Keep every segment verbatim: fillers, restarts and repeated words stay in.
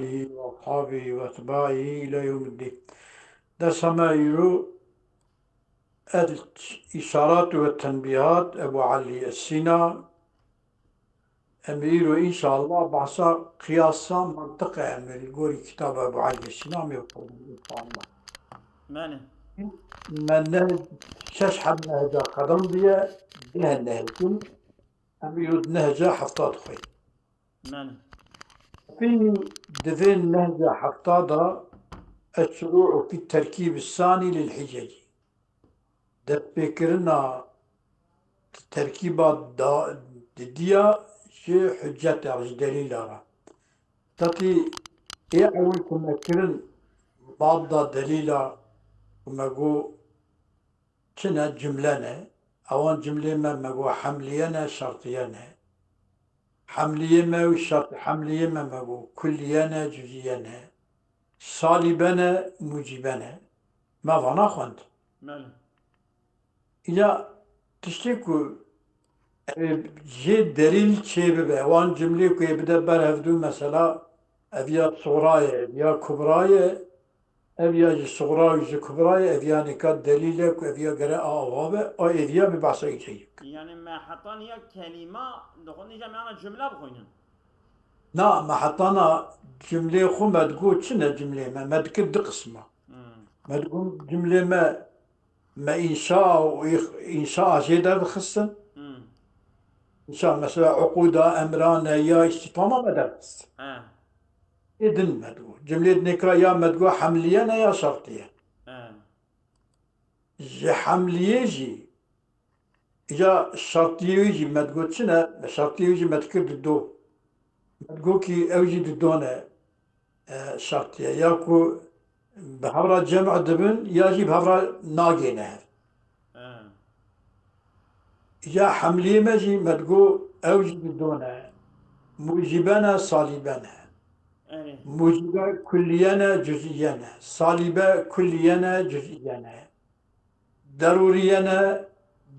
آله وأصحابه وأتباعه إلى يوم الدين. Dersa me îro El-Îşarat ve Tenbîhat, Ebu Elî Es-Sîna. Em îro înşallah behsa qiyasa mantiqê em ê li gorî kitaba Ebu Elî Es-Sîna em ê bixwînin înşallah. Belê. Me ne şeş heb nehca qedem diye, deh nehcin. Em îro di nehca hefta dixwînin. Belê. Fî di vê nehca hefta de, eşşurû'u fî terkîb sanî lil hicecî. Destpêkirina terkîba da-, didiya ji hiceta, ji delîla re. Tatî ê ewil ku me kirin, bab da delîla ku me got, çi ne, cimle ne. Ewan cimlê me, me got hemliye ne, şertiye ne. Hemliyê me û şert-, hemliyê me, me got kulliye ne, cüziye ne. Salîbe ne, mucîbe ne. Me vana xwend. Belê. Îca tiştê ku ev ê jê delîl çêbibe, wan cimlê ku ê bide ber hevdû, mesela, ev ya suxra ye, ev ya kubra ye, ev ya ji suxra û ji kubra ye, ev ya nêka delîl e ku ev ya gere a ava be, a êdiya bi behsa îca yek. Yani me hetaniya kelîma dixwin, îca me ana cumle bixwînin. Na, me hetana cumlê xwe me digot çi ne cumlê me, me dikir du qisma. Hmm. Me digot cumlê me, me înşa û îx-, înşa jê derdixistin. Hmm. Înşa mesela uquda, emra, nehiya, îstîfama me derdixistin. He. Ê din me digot. Cumlê dinê kira ya me digot hemliye ne ya şertiye. He. Ji hemliyê jî, îca şertiyê wî jî me digot çi ne? Şertiyê wî jî me dikir di do. Me digot kî ew jî di do ne, e, şertiye. Ya ku bi hev re cem dibin, ya jî bi hev re nagêne hev. He. Îca hemliyê me jî me digot ew jî di do ne. Mucîbe ne, salîbe ne. Erê. Mucîbe kulliye ne, cuzîye ne. Salîbe kulliye ne, cuzîye ne. Derûriye ne,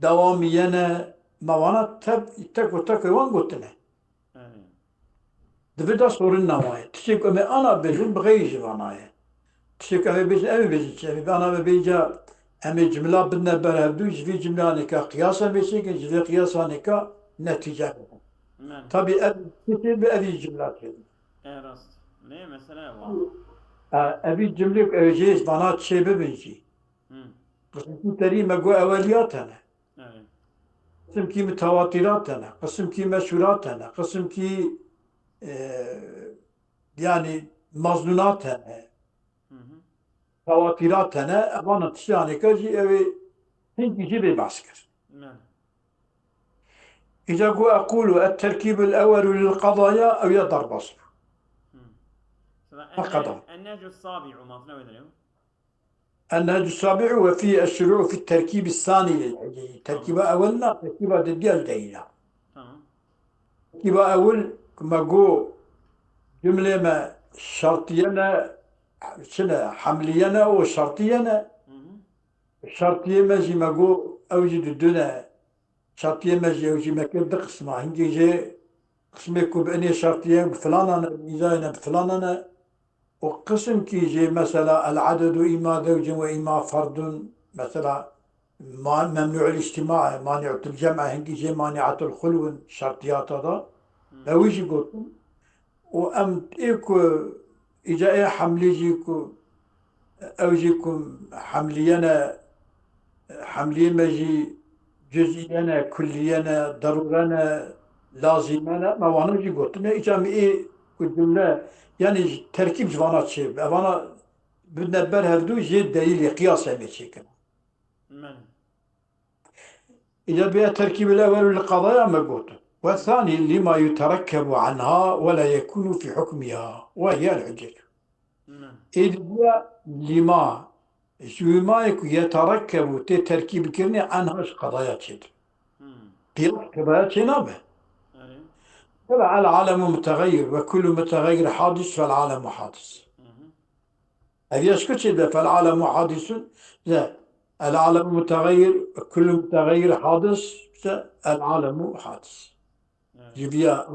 dewamiye ne. Me vana te-, tek û tek wan gotine. Erê. Di vir de sorin nemaye. Tiştê ku em ê ana bêjin, bi xeyrî ji vana ye. Tiştê ku em ê bêjin, em ê bêjin çi? Em ê ana me bêja, em ê cimla bidine ber hevdû, ji vî cimleyanê ke qiyas em ê çêkin, ji vê qiyasanê ke netîce bibin. Men. Tabî ev tiştê bi evî cimla çêbin. E, rast. Lê mesele wa. E, evî cimlê ku ew jê vana çêbibin jî. Hı. Qismkî terî me got eweliyat hene. Evet. Qisimkî mutewatirat hene, qisimkî meşhûrat hene, qisimkî, e, yanî meznûnat hene, Hı hı. tewatirat hene, evana tiştanê ke jî ew ê hinkî jî bê behs kir. Evet. Îca ku eqûlu et-terkîbul ewelu lil qedaya ew ya derbas bû. Hı. Mesela Her qeda. en-, en-, en-nehcu sabi'u, matna wê derê. النهج السابع وفيه الشروع في التركيب الثاني للحجج. Terkîba ewil na, terkîba didiya ji delîla. Tamam. Terkîba ewil ku me got cumlê me şertiye ne, çi ne, hemliye ne û şertiye ne. Hı hı. Şertiyê me jî me got ew jî di du ne. Şertiyê me jî ew jî me kir du qisma. Hingê jê qismê ku bi inê şertiyê bi filanan e, bi îzayê ne bi filanan e. Û qisimkî jê mesela el-adedu îma zewcin ve îma ferdun, mesela ma-, memnu'ul îctima e, mani'atul cem e, hingî jê mani'atul xulwin şertiyata da. Hmm. Me wî jî gotin. Û em ê ku îca ê hemlî jî ku ew jî ku hemliyene, hemliyê me jî cuzîyene, kulliyene, derûrene, lazîmene, me wana jî gotine. Îca em ê ku cumle, yanî terkîb ji vana çê, evana bidine ber hevdû jê delîlê qiyas em ê çêkin. Men. Îca bê terkîb el-ewel li qadaya me got. Ve thani lima yuterekkebu anha ve la yekunu fi hukmiha ve hiye el-hüccetu. Ê dibiya lima, ji wî mayê ku yeterekkebu tê terkîbkirinê anha ji qadaya çêdibin. Qiyas qadaya çênabe. Mesela el-alemu mutegayyir ve kullu mutegayyir hadis fel-alemu hadis. Ev ya ji ku çêdibe fel-alemu hadisun, ze el-alemu mutegayyir ve kullu mutegayyir hadis, ze el-alemu hadis. Ji viya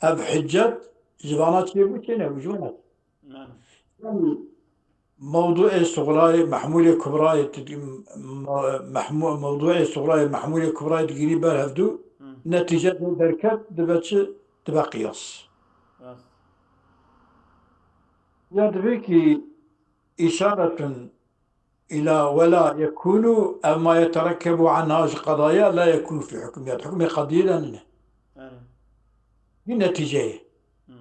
ev hüccet ji vana çêbû çêne, ji vana. Mewduê suxrayê, mehmûlê kubrayê, mehmû-, mewduê suxrayê, mehmûlê kubrayê digirî ber hevdû, netîce derket, dibe çi? Dibe qiyas. Ya dibe ki îşaretun ila wela yekûnû, ev ma yeterekkebu anha ji qedaya la yekûnû fî hukmiyat. Hukmê qediyê de nîne. Erê. Bi netîceyê. Hı hı.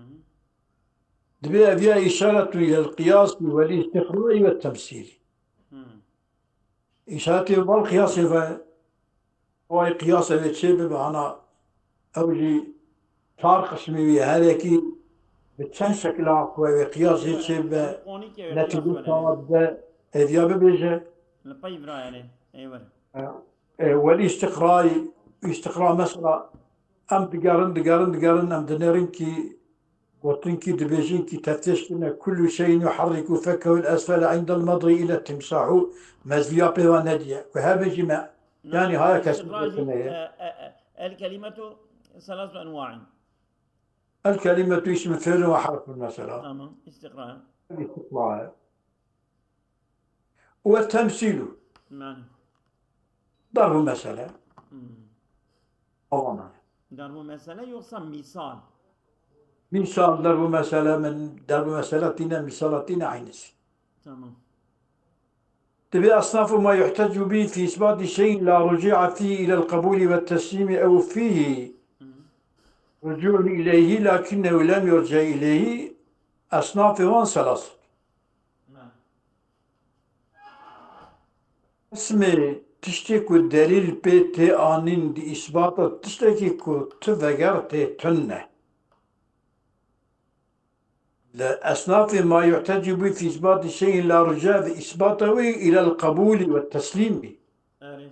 Dibê ev ya îşaretun ilel qiyasî wel îstîqrayî ve temsîlî. Hı. Îşaretê bal qiyasê ve, vay qiyas ev ê çê bibe, ana ew jî çar qismî wî, her yekî bi çend şekila ku ew ê qiyas jê çê bibe, netîcê çawa dibe, ev ya bibêje. Li pey vira yani, ey were. E, e, wel îstiqrayî, îstiqra mesela, em digerin, digerin, digerin, em dinêrin ki gotin ki dibêjin ki teftîş kirine, kullu şeyin yuharriku fekkehu esfele indel medî ile timsahu, mezliya pê ve nediye. Ku her bijî me, yani haya kes îstiqra jî, gotin ye. E, e, e, el kelimetu selasu enwa'in. El kelimetu ismi fiilun ve harfun mesela. Tamam, îstiqra. İstiqra. Ve temsîlu. Yani. Darbu mesele. Hmm. Awana. Darbu mesele yoksa misal? Misal, darbu mesele, min, darbu mesele tîne, misala tîne aynısı. Tamam. Dibê esnafu ma yuhtecu bî fî isbatî şeyin la ruci'a fî ilel qebûlî ve teslîmî ew fîhî Hı. rucu'un ileyhî lakinnehu lem yurce ileyhî esnafê wan selaset. Qismê tiştê ku delîl pê tê anîn di îsbata tiştekî ku tu veger tê tune. Li esnafê ma yuhtecu bî fî îsbatî şeyin la ruca bi îsbata wî ilel qebûlî ve teslîmî. Erê.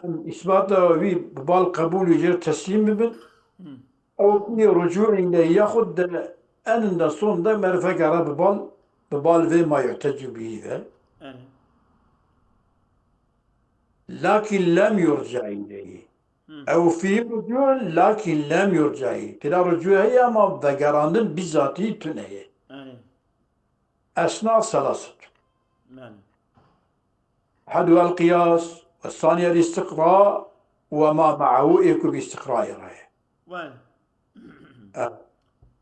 Em îsbata wî bi bal qebûlî jê teslîm bibin. Hı. Ew kûnê rucû îne yaxud de eninde sonde merv vegere bi bal, bi bal vê ma yuhtecu bî ve. Erê. Lakin lem yurca ileyhi. Hı. Ew fî rucûn, lakin lem yurca ileyhi. Tira rucû heye ama vegerandin bizatî tune ye. Erê. Esna selaset. Belê. Ehadu el qiyas, ve saniye el istiqra, ve ma me'ahu ê ku bi istiqrayê re ye. Belê. Evet.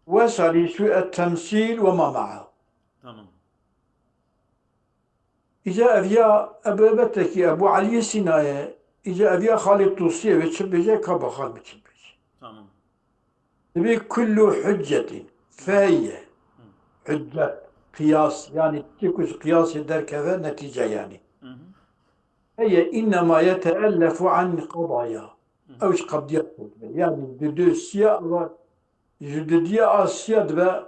Ve salisu et temsil ve ma me'ahu. Tamam. Îca ev ya Ebu Ebetekî Ebu Eliyê Sîna ye, îca ev ya Xalid Tûsî ye, wê çi bêje, ka ba xal bi çi bêje. Tamam. Dibê kullu hüccetin fehiyye. Hı. Hüccet, qiyas, yani tiştê ku ji qiyasê derkeve, netîce yani. Hı hı. Fehiyye innema yeteellefu an qadaya. Hı hı. Ew ji qediya dibe. Yani di du siya, ji didiya a siya dibe,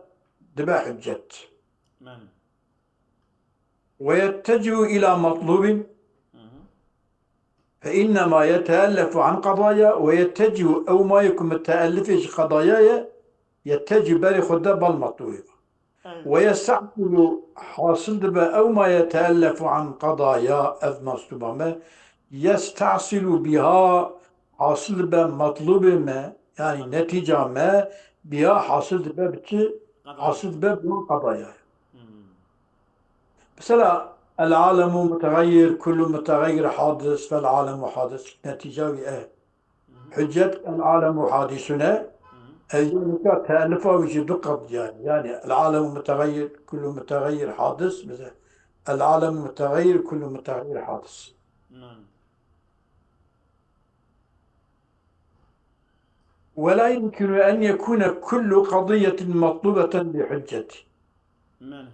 dibe hüccet. Belê. Ve yettecu ila matlubin. Hı hı. Fe innema yeteellefu an qadaya ve yettecu, ew mayê ku muteellifê ji qadaya ye, yettecu berê xwe de bal matlubê. Evet. Ve yestehsilu, hasil dibe, ew ma yeteellefu an qadaya, ev maslûba me, yestehsilu biha, hasil dibe matlûbê me, yani netîca me, biha hasil dibe bi çi? Qadaya. Hasil dibe bi qadaya. Hmm. Mesela, el alemu mutegayyir, kullu mutegayyir hadis, fel alemu hadis, netîca wî e. Hüccet el alemu hadisune, ev ya nika teellifa wî jî du qediya ye. Yani el alemu mutegayyir, kullu mutegayyir hadis, mesela el alemu mutegayyir, kullu mutegayyir hadis. Nan. Ve la yumkinu en yekune kullu qadiyetin matlubeten bi hücceti. Nan.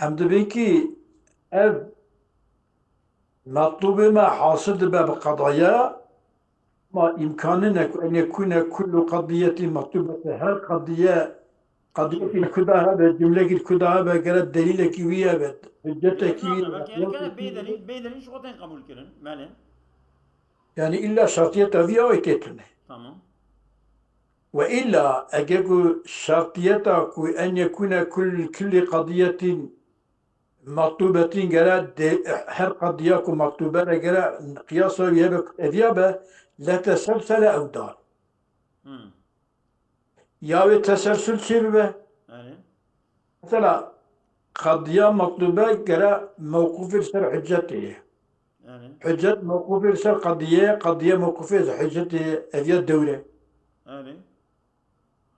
Em dibê ki ev Metlûbê me hasil dibe bi qedaya, ma îmkanî ne ku en yekûne kullu qediyetî metlûbete, her qediye, qediyekî li ku da hebe, cumlekî li ku da hebe, gere delîlekî wî hebe, hiccetekî wî hebe. Belkî, belkî bê delîl, bê delîl ji xwe tên qebûl kirin. Belê. Yani îlla şertiyeta vî ya wê tê tune. Tamam. Ve îlla ege ku şertiyeta ku en yekûne kul-, kulli qediyetin Metlûbetîn gere dê-, her qediya ku metlûbe re gere qiyasa wî hebe ku eviya be, leteselsele ew dar. Hmm. Ya wê teselsül çê bibe? Evet. Mesela qediya metlûbe gere mewqûfê li ser hicetê ye. Erê. Hicet mewqûfê li ser qediye, qediye mewqûfê li ser hicetê ye, ev ya dewre. Erê.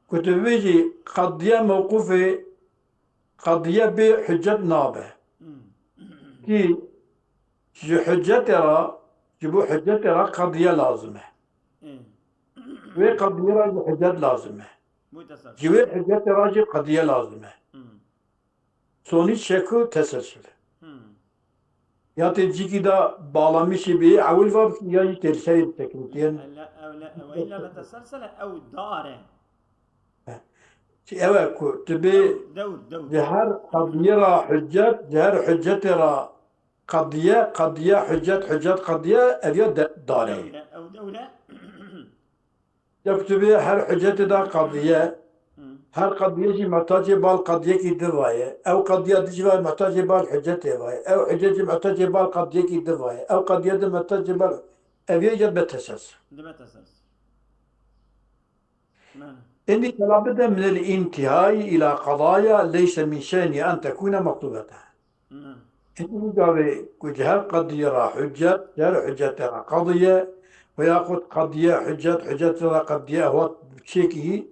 Ku tu bibêjî qediye mewqûfê, qediye bê hicet nabe. Hmm. Kî ji hicetê re, ji bo hicetê re qediye lazim e. Hmm. Wê qediye re jî hicet lazim e. Ji wê hicetê re jî qediye lazim e. Hmm. Sonî şeku teselsul. Hmm. Ya tê cîkî de balamişî bê ewil va bikî ya jî tê li serê bitekî. Ew le, ew le, ew illa le teselsele, ew dar e. Ew e ku tu bê Dewr, dewr, dewr. Ji her qediyê re hicet, ji her hicetê re qediye, qediye, hicet, hicet, qediye, ev ya de, dar e. Dewr e, ew dewr e. Ya ku tu bê her hicetê de qediye, Hı. Her qediye jî mehtacê bal qediyekî di vaye. Ew qediya di jî ve mehtacê bal hicetê vaye. Ew hicet jî mehtacê bal qediyekî di vaye. Ew qediye di mehtacê bal ev yê ya be tesels. Dibe tesels. Mane. Îndî fela bide min el-intihai ila qedaya leyse min şe'ni en tekune metlubete. Hı. Îndî bu gavê ku ji her qediyê re hicet, ji her hicetê re qediye, veyaxud qediye, hicet, hicetê re qediye, ew hat çêkî,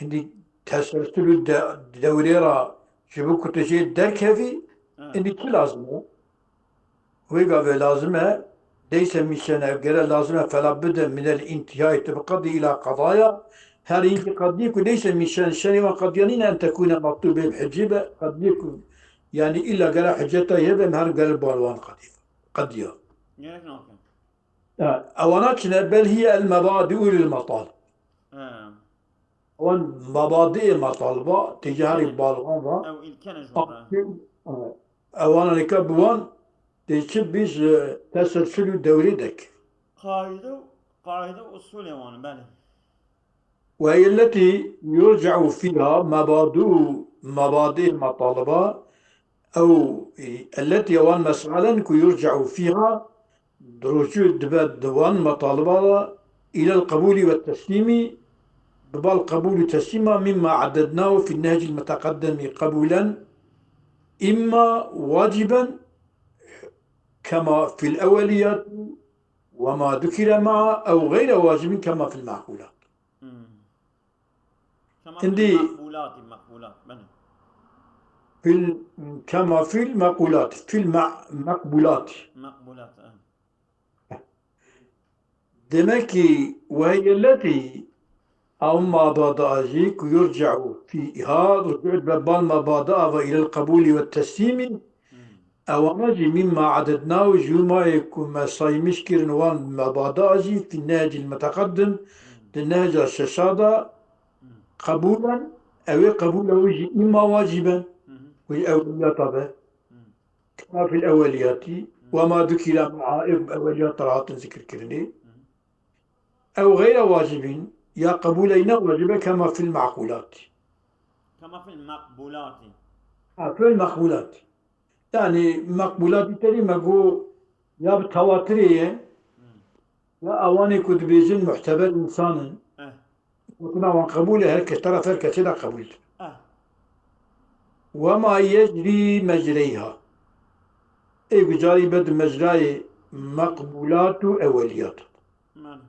îndî teselsul û de-, dewrê re ji bo ku tu jê derkevî, Hı. Îndî çi lazim e? Wê gavê lazim e, leyse min şe'ni, gere lazim e, fela bide min el-intihai, tu biqedî ila qedaya, her înkî qediyê ku leyse min şe'ni, şe'nê wan qediya nîne en tekune metlubê bi hicî be, qediyê ku, yanî îlla gere hiceta hebe, em her gere bal wan qedî, qediya. Gerek nake. Ha, ewana çi ne? Bel hiye el mebadi'u lil metalib. He. Ewan mebadi'ê metaliba, tê ji herî He. Bal wan va. Ew îlke ne ji wan re. Ewana nîka bi wan tê çi bî ji teselsul û dewrê dek. Qaîde û, qaîde û usulê wan, belê. Ve hiye elletî yurce'u fîha mebadi'u, mebadi'ê metaliba, ew, elletî ewan meselen ku yurce'u fîha, Rûcû dibe di wan metaliba de, îlel qebûlî ve teslîmî, bi bal qebûl û teslîma mimma edednahu fî nehcil muteqeddemî qebûlen, îmma waciben kema fîl eweliyatî, ve ma dukire ma'a, ew geyre wacibin kema fîl meqûlat. Hmm. Kema Hindî fil meqbûlatî, meqbûlat, belê. Fil, kema fil meqûlat, fil me-, meqbûlat. Meqbûlat, e. Demek ki, ve hiye elletî, ew mabada jî ku yurce'u fîha, rucu dibe bal mabada ve îlel qebûlî ve teslîmî, Hmm. Ewana jî mîma edednahu ji wî mayê ku me saymiş kirin wan mebada jî fî nehcil muteqeddim, di nehca şeşa de qebûlen, ew ê qebûla wî jî îma wacîben, ku ji eweliyata be. Kema fîl eweliyatî, we ma dukîra ma'a, ev eweliyata re hatin zikirkirinê. Ew geyra wacibîn, ya qebûleyî ne wacibe, kema fîl meqûlatî. Kema fîl meqbûlatî. Ha, fîl meqbûlatî. Yanî meqbûlatî terî me got ya bi tewatirê ye, Hmm. Ya ewanê ku dibêjin muhteber însan in. Eh. Gotina wan qebûl e, her kes, teref her kesê de qebûl. Eh. Wema yecrî mecreyha. Ê ku carî be di mecrayê meqbûlat û eweliyat. Mane.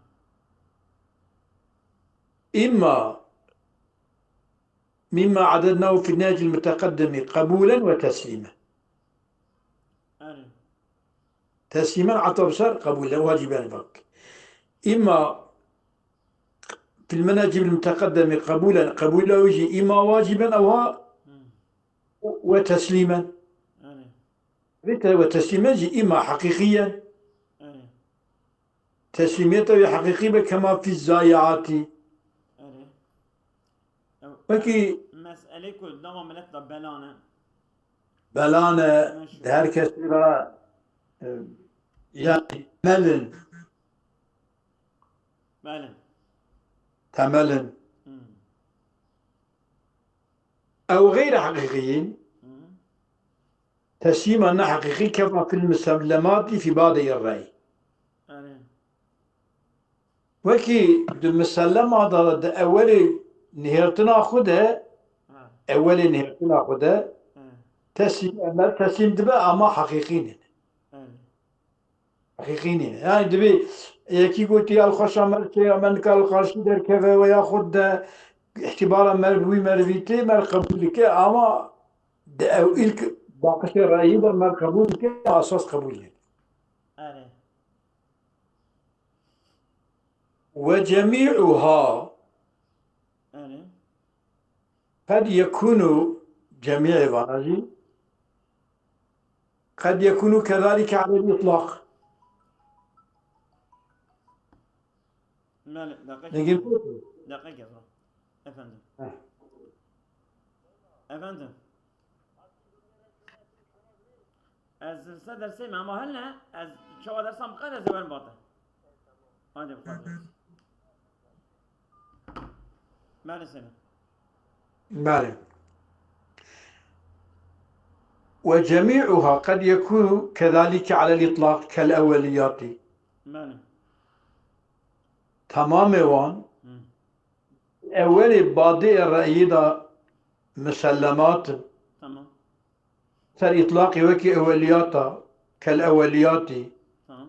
Îmma mimma edednahu fî nehcil muteqeddimî qebûlen ve teslîmen. Erê. Teslîmen ata bi ser qebûlen, wacîben bak. Îmma fîl menhecil muteqeddimî qebûlen, qebûla wî jî îmma wacîben ewa Hmm. ve teslîmen. Erê. Vê te ve teslîmen jî îmma heqîqîyen. Erê. Teslîmiyeta wî heqîqî be kema fî zayiatî. Erê. Ew, Peki, ew meselê ku dema milet de belan e. Belan e, Meşhur. Di her kesî re, e, yani melin. Belê. Temelin. Hmm. Ew geyre heqîqî yin. Hmm. Teslîma neheqîqî kema fil musellematî fî badeyê rey. Erê. Wekî di musellema de, di ewelê nihêrtina xwe de, Ha. ewelê nihêrtina xwe de, Hı. teslîm, me teslîm dibe, ama heqîqî nîne. Hı. Heqîqî nîne. Yani dibê yekî gotî, "El xweşa me çê ya me nika li qarşî derkeve we ya xwe de îhtibara me wî merivî tê, me qebûl dike, ama di ew ilk baqişê reyî de me qebûl dike, asas qebûl nîne." Erê. Ve cemî'uha Erê. Qed yekûnu, cemî'ê vana jî, qed yekûnu kezalike alel îtlaq. Mele, deqe Negin kefo. Deqe kefo. Efendim. Heh. Efendim. Ez li ser dersê me, ama hene, ez çawa dersa bixwe ez ê werim bate. Hadi bixwe. Maalesef. Belê. Ve cemî'uha qed yekûnu kezalike alel îtlaq kel eweliyatî. Belê. Tamamê wan Hı. ewelê badê reyî de misellemat in. Tamam. Ser îtlaqî wekî eweliyata, kel eweliyatî. Tamam.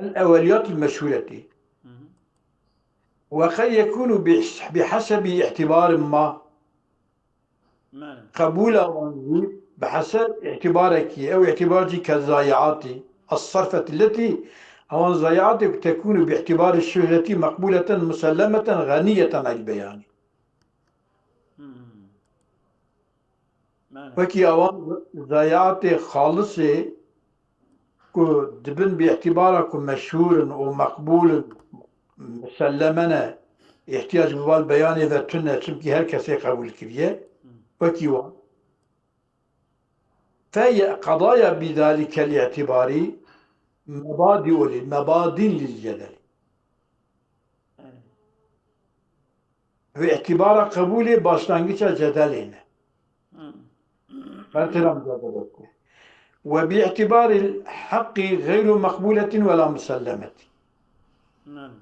El eweliyat el meşhûretî. Hı hı. Ve qed yekûnu bi, bi hesebî îhtibârin ma. Male. Qebûla wan jî bi heseb îtibarekî, ew îtibar jî ke zayiatî, es-sarfet letî, ewan zayiatê ku tekûnu bi îtibarî şuhretî meqbûleten musellemeten xeniyeten el beyanî. Hmm. Male. Wekî ewan zayiatê xalisê ku dibin bi îtibara ku meşhûr in û meqbûl in, muselleme ne, îhtiyac bi val beyanê ve tune, çimkî her kesê qebûl kiriye, wekî wan. Fe ye qedaya bi zalike lî îtibarî mebadî û lî, mebadîn lî cedelî. Ve îtibara qebûlê başlangiça cedelê ne. Hmm. Bertira micadele ku. Ve bi îtibarî heqî xeyru meqbûletin wela musellemetin. Male.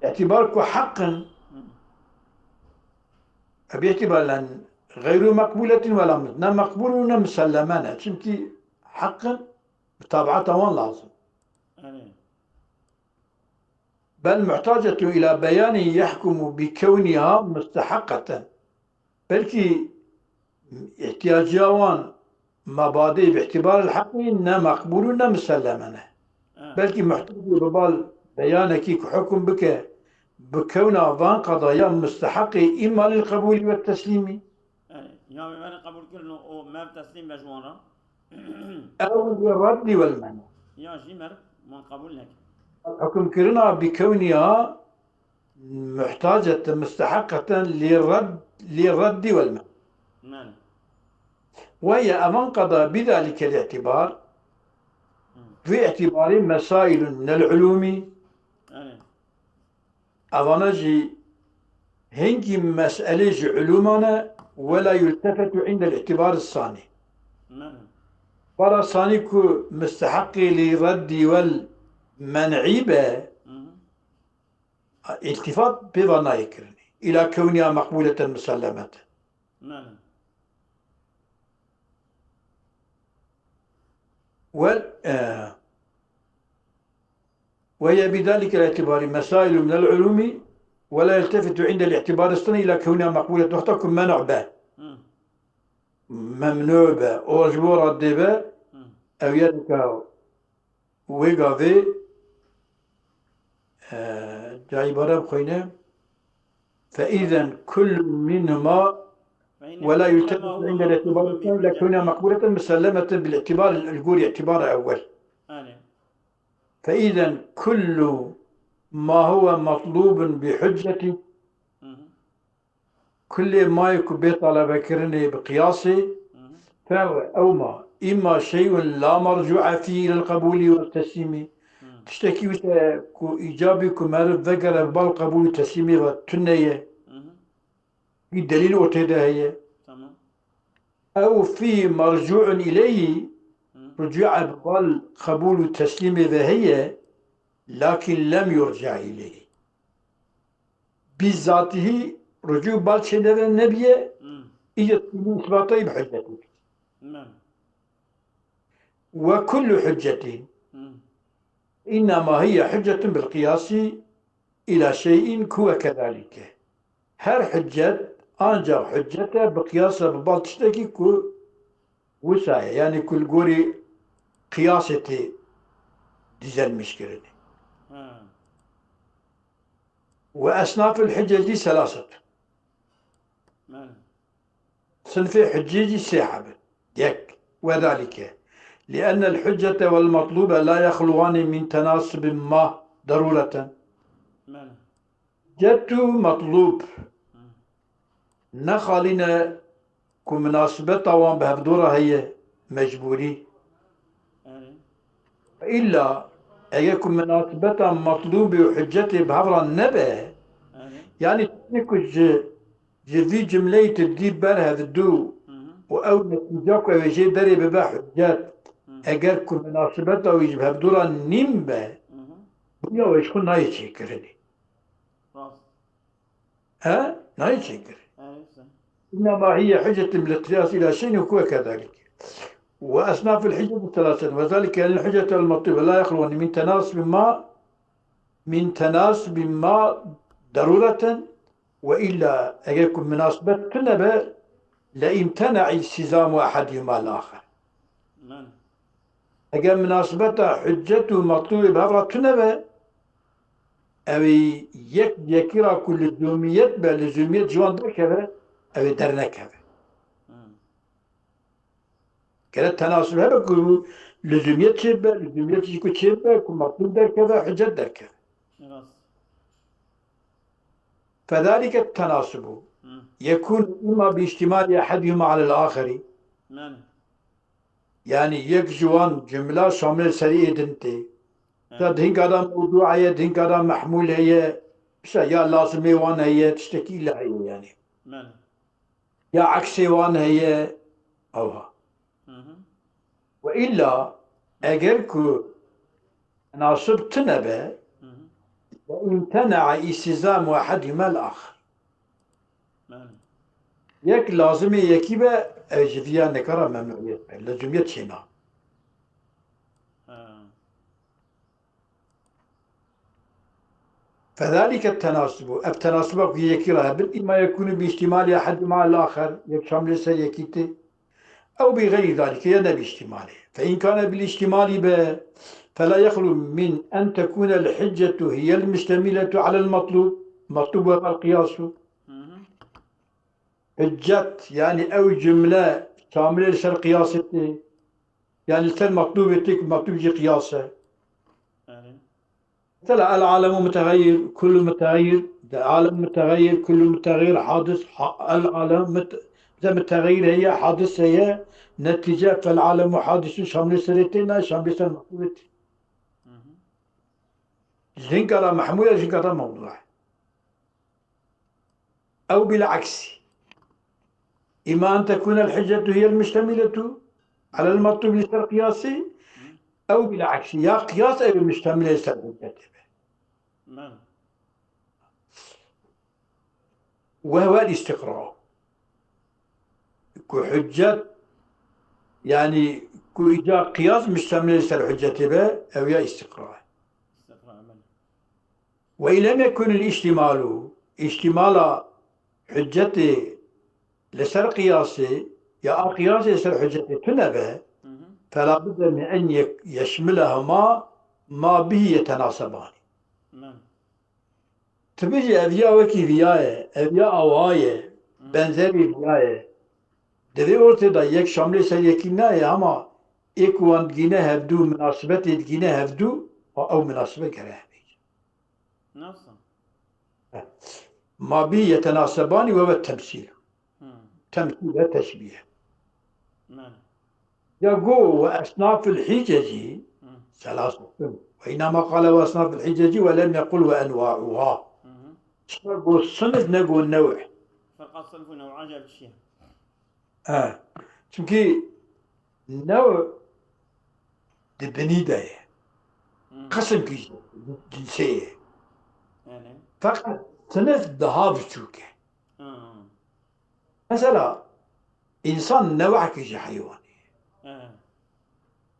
Îtibar ku heq in, Hmm. e, bi îtibar len xeyru meqbûletin wela mu-, ne meqbûl û ne muselleme ne. Çimkî heq in, bi tabiata wan lazim. Erê. Bel muhtacetun ila beyanin yehkumu bi kewniha musteheqeten. Belkî îhtiyaciya wan mabadê bi îtibar heqî ne meqbûl û ne muselleme ne. Ha. Belkî muhtacê bi bal beyanekî ku hukm bike bi kewna van qedaya musteheqê îma lil qebûlî ve teslîmî. Yani, ya me qebûl kirin û me teslîm be ji wan re. Ew li reddî wel men. Ya jî mer wan qebûl nekin. Hukmkirina bi kewniya muhtaceten musteheqeten li red, li reddî wel men. Men. Ve ye evan qeda bi zalike îtibar. Hı. Vê îtibarî mesailun minel ulûmî. Yani. Evana jî hingî meselê ji ulûman e, wela yultefetu indel îtibar sanî. Mene. Bara sanî ku musteheqê lî reddî wel men'î be, Hı hı. îltifat pê ve nayê kirinê. Îla kewniya meqbûleten musellemeten. Mene. Wel, e, Ve ye bi zalike îtibarî mesailu minel ulûmî ve la yeltefitu indel îtibarî sani ila kewniha meqbûlet wexta ku men'u be. Hı. Memnû be. O ji bo reddê be, Hı. ew ye dika wê gavê, e, ca îbare bixwîne. Fe îzen kullu minhuma فإن ve la كل ما yultefetu هو indel مطلوب îtibarî sani ila بالجميع. kewniha meqbûleten musellemeten bil îtibar, li gorî îtibara ewwel. Yani. فإذا كل ما هو مطلوب بحجة Hı hı. Kulê mayê ku bê talebekirinê bi qiyasê, Hı hı. fer ew ma, îma şeyun la mercu'a fî ilel qebûlî ve teslîmî. Hı. Tiştekî wisa ku îcabî ku meriv vegere bi bal qebûl û teslîmê ve tune ye. Hı hı. Wî delîl ortê de heye. Tamam. Ew fî mercu'un ileyhî, Hı. rucu'a bi bal qebûl û teslîmê ve heye, lakin lem yurca ileyhî. Bîzatihî rucu bal çêneve nebiye, Hı. Îca tînî îsbata wî bi hüccetê. Belê. Ve kullu hüccetin Hı. innema hiye hüccetun bil qiyasi ila şey'in kuwe kedalike. Her hüccet ancak hüccet e bi qiyasa bi bal tiştekî ku wisa ye. Yani ku li gorî qiyasê tê dizelmiş kirinê. Hı. Ve esnaful hücceci selasetun. Belê. Sinfê hüccê jî sê heb in. Yek, ve dalike. Li'ennel hüccete vel matlube la yexluwani min tenasubin ma darureten. Belê. Hüccet û matlub Hı. nexalîne ku minasibeta wan bi hevdû re heye, mecbûrî. Erê. Îlla eger ku minasibeta matlûbê û hüccetê bi hev re nebe, Erê. yanî tiştê ku ji, ji vî cumleyê tu dî ber hevdû Hı hı. û ew netîca ku ew ê jê derê bibe hüccet, Hı. eger ku minasibeta wî ji bi hevdû re nîn be, Hı hı. bûya wê ji xwe nayê çêkirinê. Rast. He? Nayê çêkirin. Erê, wisa. إنما هي حجة بالاقتياس إلى شيء وهو كذلك. وأصناف الحجج ثلاثة، وذلك أن الحجة والمطلوب لا يخلوان من تناسب ما، من تناسب ما ضرورة، وإلا eger ku minasibet tune be, لامتنع التزام أحدهما الآخر. Belê. Eger minasibeta hüccet û matlûbê bi hev re tune be, ew ê yek yekî ra ku lizûmiyet be, lizûmiyet ji wan derkeve, ew ê dernekeve. Hmm. Gerek tenasub hebe ku lizûmiyet çêbibe, lizûmiyet jî ku çêbibe, ku matlûb derkeve, hüccet derkeve. Rast. فذلك التناسب Hmm. يكون إما باشتمال أحدهما على الآخر. Belê. Yani yek ji wan cumla şamilê serî ê din tê. Evet. Ya di hinka da mewdû heye, di hinka da mehmûl heye, işte ya lazimê wan heye, tiştekî îlla heye yani. Belê. Ya eksê wan heye, ewha. Hı hı. Ve îlla eger ku tenasub tune be, Hı hı. ve imtena'a iltizamu ehedihimel axir. Belê. Yek lazimê yekî be, ew ji viya nikara memnuiyet be. Lezumiyet çêna. Ha. فذلك التناسب. Ev tenasuba ku yekî re hebin, إما يكون باشتمال أحدهما على الآخر, yek şamilê ser yekî tê. أو بغير ذلك, ya ne bi îştimalê. فإن كان بالاشتمال be, فلا يخلو من أن تكون الحجة هي المشتملة على المطلوب. مطلوب وهو القياس. Hı hı. Hüccet, yani ew cumle şamilê li ser qiyasê tê. Yani li ser matlûbê tê ku matlûb jî qiyas e. Yani. Mesela العالم متغير، كل متغير, de alem متغير، كل متغير حادث, ha-, العالم mit-, de متغير heye, hadis heye, netice فالعالم حادث şamilê serê tê, na şamilê ser matlûbê tê. Hı hı. Ji hinka ra mehmûl e, ji hinka ra mewdû e. أو بالعكس. إما أن تكون الحجة هي المشتملة على المطلوب li ser qiyasê, أو بالعكس. Ya qiyas ew ê muştemilê ser hüccetê be. Belê. وهو الاستقراء. Ku hüccet, yani ku îca qiyas muştemilê ser hüccetê be, ew ya îstiqra e. İstiqra, belê. وإن لم يكن الاشتمال, îştimala hüccetê li ser qiyasê ya a qiyasê li ser hüccetê tune be, Hı hı. فلا بد من أن يك-، يشملهما ما به يتناسبان. Belê. Tu bijî ev ya wekî viya ye, ev ya awa ye, Hı. benzerî viya ye. Di vê ortê de yek şamilê ser yekî nayê, hema ê ku wan digîne hevdû, minasibetê digîne hevdû, a ew minasibet gere hebe. Nasıl? ما به يتناسبان وهو التمثيل. Hmm. Temsîl ve teşbîh. Belê. Ya got, وأصناف الحجج Hmm. ثلاثة. وإنما قال وأصناف الحجج ولم يقل وأنواعها. Hı hı. Çima got sinf, ne got new'? Ferqa sinf û new'a jî bi çi ye? He. Çimkî new' di binî de ye. Hmm. Qisim kî cinsê ye. Yani. Feqet sinf daha biçûk e. Hmm. Mesela, Însan newekî ji heywanê ye. He.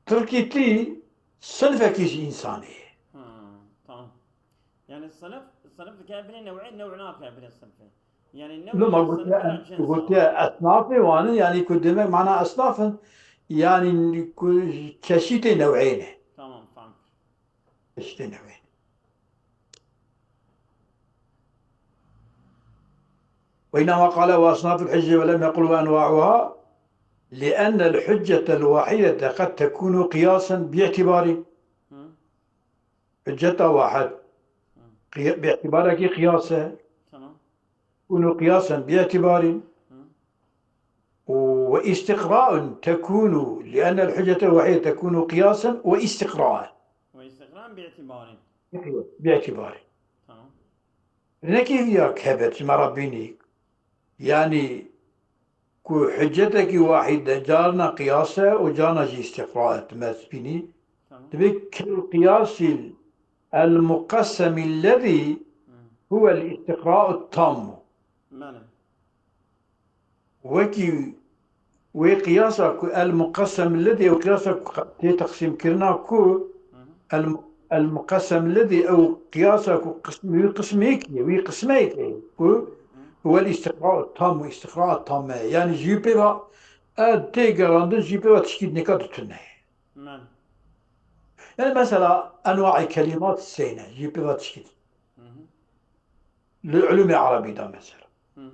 Tirkî tî sinfekî ji însanê ye. Ha, tamam. Yani sınıf, sınıf dikevine nev'e, nev' nakevine sınıfı. Yani nev' Loma sınıfı gotiye, cins gotiye esnafê wan in, yani ku demek mana esnaf in, yani ku çeşitê new'ê ne. Tamam, tamam. Çeşitê new'ê ne. وإنما قال وأصناف الحجة ولم يقل وأنواعها، لأن الحجة الواحدة قد تكون قياسا باعتبار. Hı. Hücceta wahid. Hı. Qi-, bi itibarekî qiyas e. Tamam. Kunu qiyasen bi itibarin. Hı. Ve istiqraun tekunu, li'ennel hüccete wahide tekunu qiyasen ve istiqraen. Ve istiqraen bi itibarin. Bi itibarin. Tamam. Nekî viya kebet ji me re bînî. Yani ku hüccetekî wahîde carna qiyas e û carna jî istiqra e, tu me dibînî. Tamam. Dibê kel qiyasil el muqessemî lezî Hı. huwel istiqra'u tammu. Mane. Wekî wê qiyasa ku el muqessem lezî, ew qiyasa ku tê teqsîmkirina ku Hı hı. el, el muqessem lezî, ew qiyasa ku qism-, wî qismêkî ye, wî qismeyek e ku Hı. huwel istiqra'u tam û istiqra tam e. Yani ji wî pê ve, e, tê gerandin ji wî pê ve tişkî nêka ditune. Mane. Yani mesela enwaê kelimat seyne, ji wî pê ve tişkî. Hı hı. Li ulûmê erebî de mesela. Hı hı.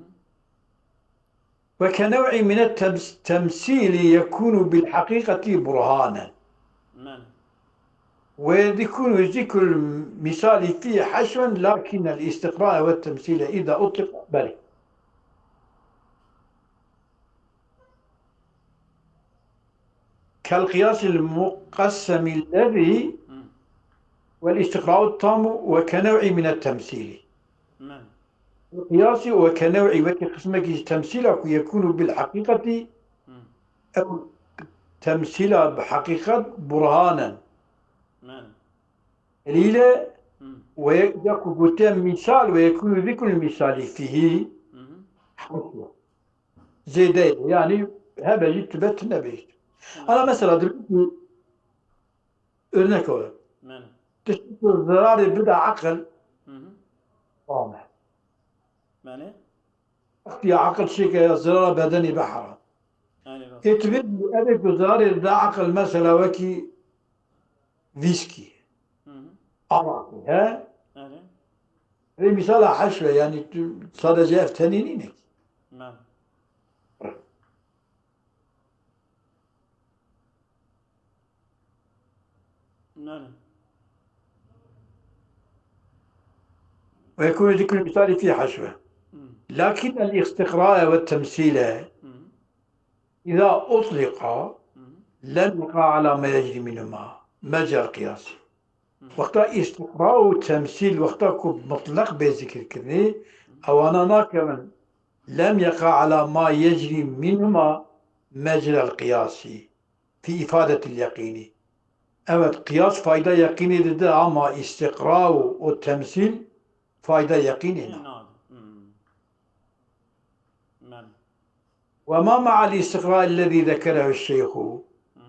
Ve ke nev'î mine tems-, temsîlî yekûnû bil heqîqetî burhanen. Mane. Ve yekûnû zikrul misali fî heşven lakinnel istiqra ve temsîle îda utliq belê. Kel qiyasil muqessemî lezî Hı. vel istiqra'u tamu ve ke nev'î mine temsîlî. Mane. Qiyasî ve ke nev'î wekî qismekî ji temsîla ku yekûnû bil heqîqetî Hı. ew temsîla bi heqîqet burhanen. Mane. Delîl e Hı. ve ye-, ya ku gotiye mîsal ve yekûnû zikrul mîsalî fîhî Hı hı. heşve. Zêde ye. Yani hebe jî tube tune be jî. Hı. Ana mesela dibî ku örnek olarak. Mane. Tiştî ku zerarê bide aqil Hı hı. haram e. Mane. Wextî aqil çêke ya zerara bedenî be haram. Yani rast. Ê tu bê evê ku zerarê bide aqil mesela wekî vîskî. Hı hı. Arakî, he? Yani. Vê misala heşve, yani tu sadece ev tenê nîne ki. Mane. Mane. Ve yekûnû zikrul misali fî heşve. Hı. Lakin el istiqra ve temsîle Hı. Îza utliqa Hı. lem yeqa ala ma yecrî minhuma mecrel qiyas. Hı. Wexta îstiqra û temsîl, wexta ku mutlaq bê zikirkirinê, ewana nakevin lem yeqa ala ma yecrî minhuma mecrel qiyasî fî îfadetil yeqînî. Evet, qiyas fayda yeqînê dide, ama îstiqra û, û temsîl fayda yeqînê Yine nade. nade. Hmm. Mane. Ve ma ma'al istiqra ellezî zekerehu şeyhu. Hı.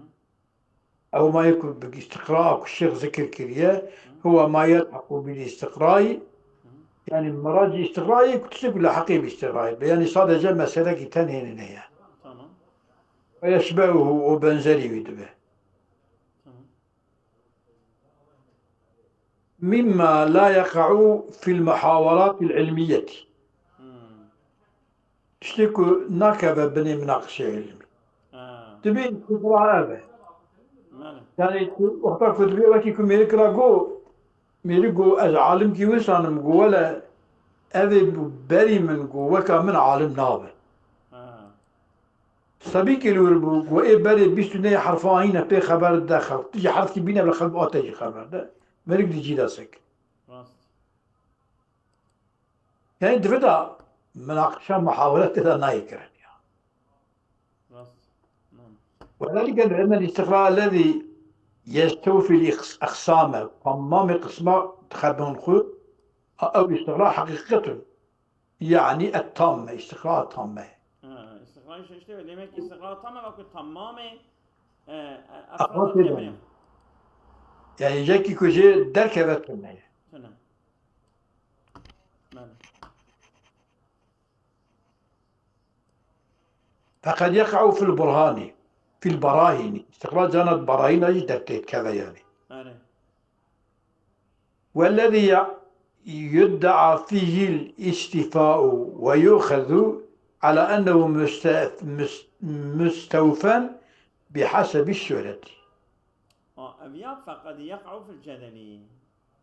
Ew ma yekû bi istiqra ku şêx zikir kiriye, Hı. huwa ma yelhequ bil istiqrayî. Hı. Yani miracî istiqrayî ku tiştek ku leheqî bi istiqrayî be. Yani sadece meselekî tenê nîne ye. Tamam. Ve yeşbehuhu, û benzerî wî dibe. Tamam. Mimma la yeqa'u fil muhawaratil ilmiyeti. Hmm. Tiştê ku nakeve binê minaqişê ilmî. Ha. Dibê ku ev e. Mane. Yani tu, wexta ku dibê wekî ku mêrik ra go, mêrik go ez alimkî wisa im, go wele evê berî min go weka min alim nabe. Ha. Sebîkê li wir bû, ku ê berê bîst û nehê herfa hîne pê xeber de xelk. Tu ji herfkî bîne bi xelk ate jî xeber de. Mêrik di cî de sek. Rast. Yani di vir de minaqişa muhawere tê de nayê kirin ya. Rast. Tamam. وذلك لأن الاستقراء الذي يستوفي الأقسام, temamê qisma dixebin xwe, ew istiqra heqîqet in. Yani et-tamme, istiqra tamme. Ha, istiqra Kur'an şeşte ve demek ki istiqrar tam ama ku tamamê, e, e, Efrad efrad têde têde ne. Yani yekî ku jê derkeve tune ye. Tune. Belê. فقد يقع في البرهان، في البراهين. İstiqrar cana barahîna jî dertêkeve yani. Belê. والذي يدعى فيه الاستيفاء ويؤخذ على أنه مست-، مس-، مستوفى بحسب الشهرة. Ha, ev ya فقد يقع في الجدل.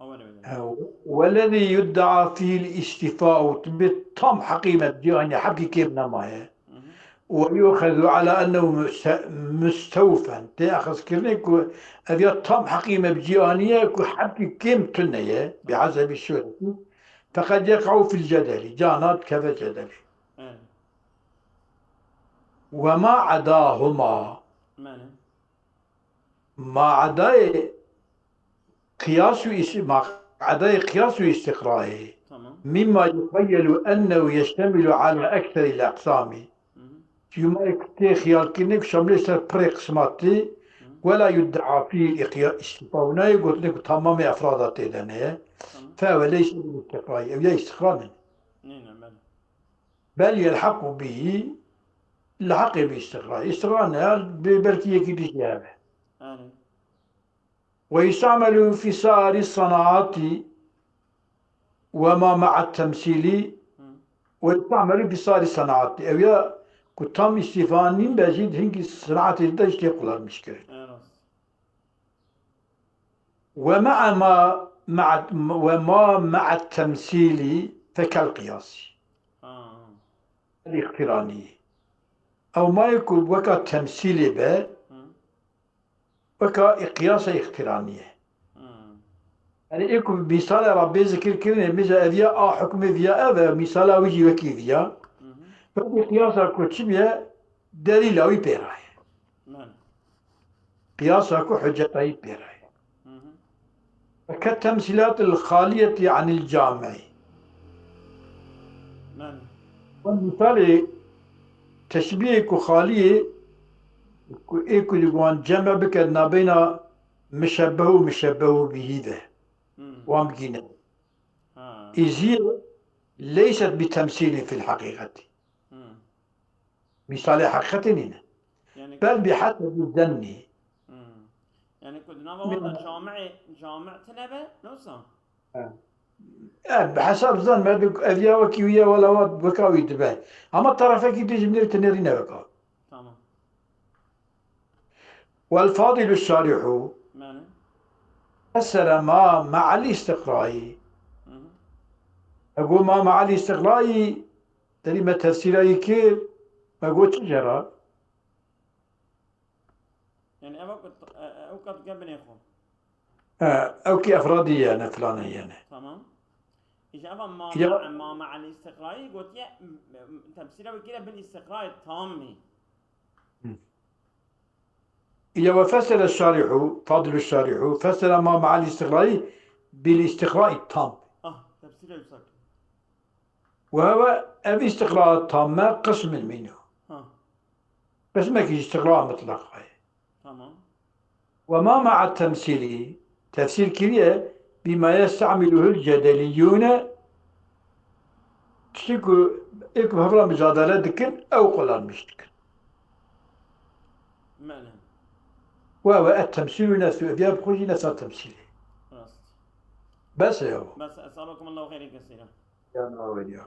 Ew e ne wede. Ha, والذي يدعى فيه الاستيفاء, tu bê tam heqî me bi cî anî, heqî kêm nemaye. Hı hı. ويؤخذ على أنه مست-، مستوفى. Tê axizkirinê ku ev ya tam heqî me bi cî aniye ku heqî kêm tune ye, بحسب الشهرة. فقد يقع في الجدل. Cana dikeve cedelê. Evet. وما عداهما. Belê. Ma edayê qiyas û is-, ma edayê qiyas û istiqrayê. Tamam. مما يخيل أنه يشتمل على أكثر الأقسام. Hı hı. Cuma tê xiyalkirinê ku şamilê ser pirê qisma tê, Hı. ولا يدعى فيه الإقيا-، الاستيفاء. Nayê gotinê ku tamamê efrada têde ne ye. Tamam. فهو ليس بالاستقراء. Ew ya istiqra nîne. Nîne, belê. بل يلحق به, لحقê bi istiqra. Istiqra ne ya, bê-, belkî yekî dî jî hebe. Yani. ويستعمل في سائر الصناعات وما مع التمثيل. Hı. ويستعمل في سائر الصناعات. Ew ya ku tam îstîfa nîn be jî di hingî sinaetê de jî tê kullanmiş kirin. Evet. ومع ما مع، وما مع التمثيل فكالقياس. Ha. الاقتراني. Ew mayê ku weka temsîlê be, Hı. weka qiyasa îqtiranî ye. Hı. Yani ê ku mîsala Rabbê zikir kirinê, mîza ev ya a hukmê viya ev e, mîsala wî jî wekî viya. Hı hı. Wekî qiyasa ku çi biye, delîla wî pê ra ye. Belê. Qiyasa ku huceta wî pê ra ye. Hı hı. كالتمثيلات الخالية عن الجامع. Belê. Ve misalê teşbîhê ku xalî ye, ku ê ku li wan cem bike nabeyna muşebbeh û muşebbehu bihî de. Hı. Wan bigîne. Ha. Îzî leyset bi temsîlî fil heqîqetî. Hı. Mîsalê heqîqetê nîne. Yani Bel bi hesebi zennî. Hı. Yani ku di nava wan de Min- cami'ê, cami' tune be, ne wisa? E, bi hesab zan me bi ev ya wekî wî ye, wela wa weka wî dibe. Ama tarafekî dî ji min re tinêrîne weka. Tamam. والفاضل الشارح Belê. فسر ما مع الاستقراء. Hı hı. Ego ma مع الاستقراء, derî me tefsîra yî kir, me got çi jera? Yani ev kat, e, e, ev kat ge binê xwe. E, ew ki efradî ye, ne filanê ye ne. Tamam. Îja eva ma, Ya- ma, ma, ma al istiqrayî gotiye, m-, m-, tefsîra wekî re bil istiqrayê tamî. Hı. Ya ve fesere şarihu, fadlu şarihu, fesere ma ma'al istiqrayî bil istiqrayî tam. Ah, tefsîra yüksek. Ve heve ev istiqra tamme qismin minhu. Ha. Qismekî istiqra mutlaq heye. Tamam. Ve ma ma'a temsîlî, tefsîr kiriye, bima yestamiluhul cedeliyyûne, tiştî ku ê ku bi hev re micadele dikin, ew qulanmiş dikin. Mene. Ve ve et temsîlû nefsû, ev ya bi xwe jî nefsa temsîlê. Rast. Bes e ew. Bes, esabakumullahu xeyren kesîra. Ya navê ya.